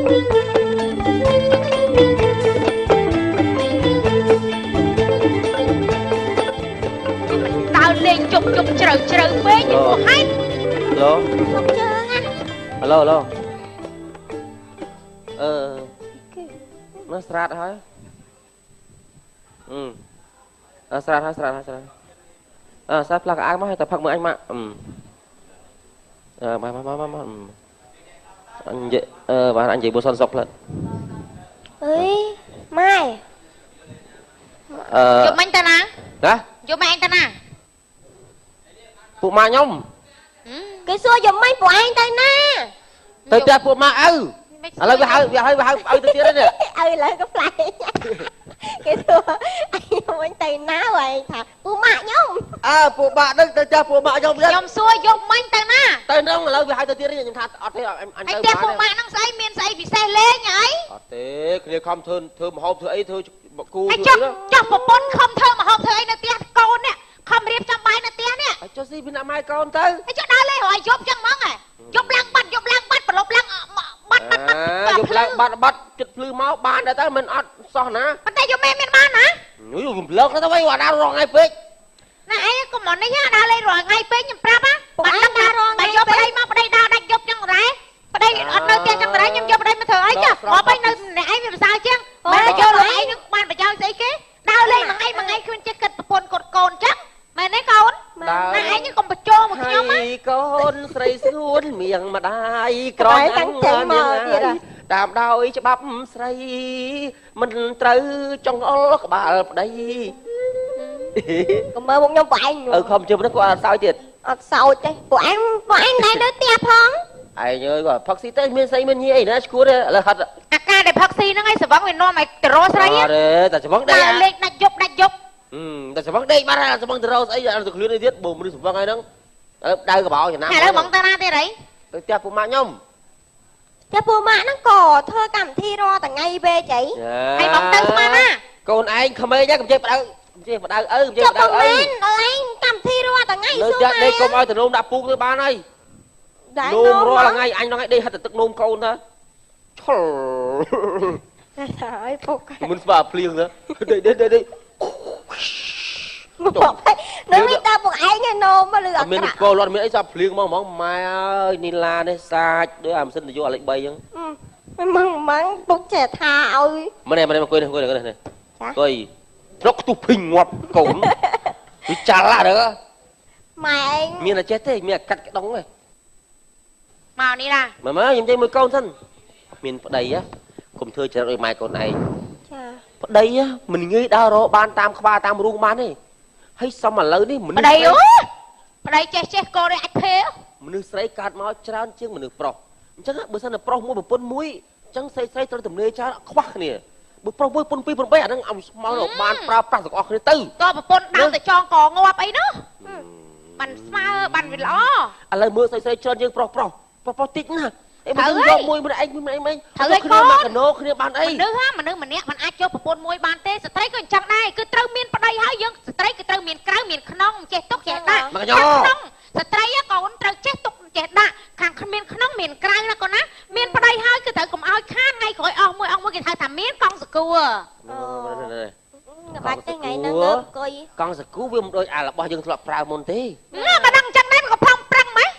ដើរលេងជប់ជប់ជ្រៅជ្រៅពេកហួសហេតុ ឡូ សុកជើងណា ហៅឡូឡូអឺនោះស្រាតហើយអឺអើស្រាតហើយស្រាតហើយស្រាតអើស្រាតផ្លាក់កៅអៅមកហើយតែផឹកមើលអញមកអឺអឺមកមកមកមកអញនិយាយអឺបាទអញនិយាយបុសនសុកផ្លិត អើយម៉ែ អឺ យប់មិញតាណា ណា យប់មិញអញតាណា ពួកម៉ាខ្ញុំ គេសួរយប់មិញពួកឯងទៅណា ទៅផ្ទះពួកម៉ាឪឥឡូវវាហៅវាហៅវាហៅឪទៅទៀតនេះ ឪឥឡូវក៏ប្លែកគេសួរអញយប់មិញទៅណាឯងថាពួកម៉ាក់ខ្ញុំ អើពួកម៉ាក់នឹងទៅផ្ទះពួកម៉ាក់ខ្ញុំទៀត ខ្ញុំសួរយប់មិញទៅណា ទៅនឹងឥឡូវវាហៅទៅទៀតខ្ញុំថាអត់ទេអញ ហើយ ទៅ ផ្ទះពួកម៉ាក់ហ្នឹងស្អីមានស្អីពិសេសលេងអី អត់ទេគ្នាខំធ្វើធ្វើម្ហូបធ្វើអីធ្វើគូ ហើយចុះចុះប្រពន្ធខំធ្វើម្ហូបធ្វើអីនៅផ្ទះកូននេះខំរៀបចំបាយនៅផ្ទះនេះ ហើយចុះស៊ីពីអ្នកម៉ែកូនទៅ ហើយចុះដើរលេងរយយប់ចឹងហ្មងហ៎យប់ឡើងបាត់យប់ឡើងបាត់ប្រឡប់ឡើងបាត់បាត់បាត់ យប់ឡើងបាត់បាត់ចិត្តភ្លឺមកបានដែរតើមិនអត់សោះណា ប៉ុន្តែយប់មេមានបានណា យូរកំលើកទៅវិញអត់ដើររងថ្ងៃពេក ណាអីកុំមកនេះដើរលេងរាល់ថ្ងៃពេកខ្ញុំប្រាប់ណា ពួកឯងដើររាល់ថ្ងៃ បើយកប្តីមកប្តីដើរដាច់យប់ចឹងដែរប្តីអត់នៅផ្ទះចឹងដែរខ្ញុំយកប្តីមកធ្វើអីចាមកបីនៅអ្នកឯងវាប្រសើរជាងបើយកលោកឯងនឹងបានប្រយោជន៍ស្អីគេដើរលេងមួយថ្ងៃមួយថ្ងៃគ្មានចេះគិតប្រពន្ធកូនកូនចឹងមែនទេកូនណាឯងកុំបញ្ចោមកខ្ញុំណា កូនស្រីស្ងួនមៀងម្ដាយក្រ តាំងចេញមកទៀត តាមដោយច្បាប់ស្រីមិនត្រូវចង្អុលក្បាលប្តី កុំមើលមុខខ្ញុំពួកឯង អឺខំជិះនេះគាត់អត់សើចទៀត អត់សើចទេពួកឯងពួកឯងណែនៅផ្ទះផង ឯងអើយគាត់ផឹកស៊ីទេមានស្អីមានញីអីណាឈួតទេឥឡូវហត់ អាការដែលផឹកស៊ីហ្នឹងឯងស្វឹងវានាំឲ្យទៅរកស្រី អត់ទេតែស្វឹងដេក ដើរលេងដាច់យប់ដាច់យប់ តែស្វឹងដេកបាត់ហើយស្វឹងទៅរកស្អីទៅឃ្លៀនអីទៀតបើមនុស្សស្វឹងហើយហ្នឹងឥឡូវដៅកបោចំណាំ ឥឡូវហ្មងទៅណាទៀតអី ទៅផ្ទះពួកម៉ាក់ខ្ញុំ ផ្ទះពួកម៉ាក់ហ្នឹងក៏ធ្វើកម្មវិធីរាល់ថ្ងៃពេកអី ហើយហ្មងទៅស្មានណា កូនឯងក្មេងហ្នឹងកុំចេះបដៅកុំចេះបដៅឪកុំចេះ ចុះ បដៅ បើ ឪ មែនដល់ឯងកម្មវិធីរាល់ថ្ងៃ លើ សួរ ផ្ទះដេកកុំឲ្យទៅនោមដាក់ពូកទៅបានហើយនោមរាល់ថ្ងៃអញដល់ថ្ងៃដេកហិតតែទឹកនោមកូនទៅឆុល ហើយពុក មិនស្បាភ្លៀងទៅដេកដេកដេក មកនៅនេះតើពួកឯងនោមឬអ អត់មាន ក្រក់ កោលអត់មានអីសោះភ្លៀងមកហ្មងម៉ែអើយនីឡានេះសាច់ដូចអាម៉ាស៊ីនទៅយកអាលេខ3អញ្ចឹង ម៉ងម៉ងពុកចេះថាឲ្យ ម៉ែម៉ែអង្គុយនេះអង្គុយនេះអង្គុយនេះអង្គុយរកខ្ទុះភីងងាប់កូនវាចាល់ណាស់ ម៉ែឯង មានតែចេះទេមានអាកាត់ក្ដុងទេ មកនេះឡា ម៉ែម៉ែខ្ញុំចេញមួយកូនសិនមានប្តីហ៎កុំធ្វើចរិតឲ្យម៉ែកូនឯង ចា ប្តីហ៎មិនងាយដើររកបានតាមក្បាលតាមរូងបានទេហើយសមឥឡូវនេះមនុស្ស ប្តីអូប្តីចេះចេះកូននេះអាចភេ មនុស្សស្រីកើតមកច្រើនជាងមនុស្សប្រុសអញ្ចឹងបើសិនតែប្រុសមួយប្រពន្ធមួយអញ្ចឹងស្រីស្រីត្រូវទំនេរច្រើនខ្វះគ្នាបើប្រុសមួយប្រពន្ធពីរប្រពន្ធបីអាហ្នឹងឲ្យស្មៅដល់បានប្រើប្រាស់ទាំងអស់គ្នាទៅ តប្រពន្ធដើរទៅចងកងាប់អីនោះបានស្មើបានវាល្អ ឥឡូវមើលស្រីស្រីច្រើនជាងប្រុសប្រុសប្រុសប្រុសតិចណាស់អីបើយើងយកមួយម្នាក់ឯងមួយម្នាក់ឯងមិនគ្នាមកកណោគ្នាបានអី មនុស្សហ่าមនុស្សម្នាក់មិនអាចយកប្រពន្ធមួយបានទេស្ត្រីក៏អញ្ចឹងដែរគឺត្រូវមានប្តីហើយយើងស្ត្រីគឺត្រូវមានក្រៅមានក្នុងចេះទុកចេះដាក់ មកកញោ ក្នុងស្ត្រីកូនត្រូវចេះទុកចេះដាក់ខាងគ្មានក្នុងមានក្រៅណាកូនណាមានប្តីហើយគឺត្រូវកុំឲ្យខានថ្ងៃក្រោយអស់មួយអស់មួយគេហៅថាមានកង់សកួរ បាច់ទេថ្ងៃហ្នឹងងើបអង្គុយក ង់សកូវាមិនដូចអារបស់យើងធ្លាប់ប្រើមុនទេ ណាបើដឹងអញ្ចឹងដែរវាក៏ប្រុងប្រឹងម៉េច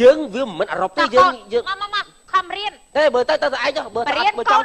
យើងវាមិនមែនអឺរ៉ុបទេយើងយើង មកមកមកខំរៀន ទេបើទៅទៅឯងចុះបើ បរៀន បើចង់ កូន